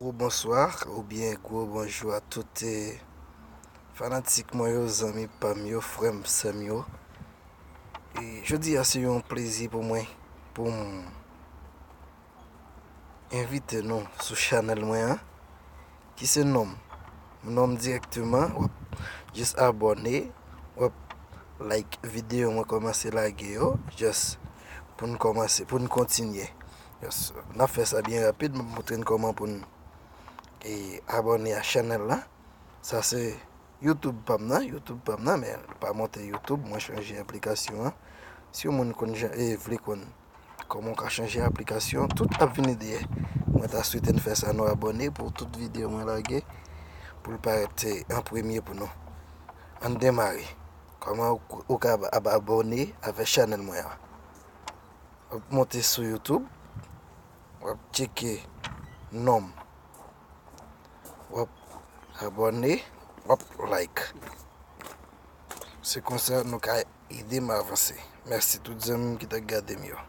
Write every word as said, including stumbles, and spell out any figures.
Gwo bonswa oubyen gwo bonjou a tout, eh, fanatik mwen yo, zanmi pa m yo, frè m, sè m yo. E jodi a se yon plezi pou mwen pou m envite nou sou chanèl mwen an, ki se non m. Non m dirèkteman, w ap jis abòne, w ap like videyo mwen kòmanse lage yo, jis pou n kòmanse, pou n kontinye. Yes, n ap fè sa byen rapid, m ap montre n kòman pou n, e, abòne a chanèl la. Sa se YouTube pa m nan, YouTube pa m nan, men pa monte YouTube, mwen chanje aplikasyon an. Si yon moun konn jan, e, vle konn kòman w ka chanje aplikasyon, tout ap vini dèyè. Mwen ta swete n fè sa, nou abòne pou tout videyo mwen lage, pou l parèt, e, an premye pou nou. Ann demare. Kòman ou, ou ka ab-, ab-, abòne avèk chanèl mwen an? W ap monte sou YouTube, w ap tcheke non m, w ap abòne, w ap like. Se konsa nou ka ede m avanse. Mèsi tout zanmi m ki t ap gade m yo.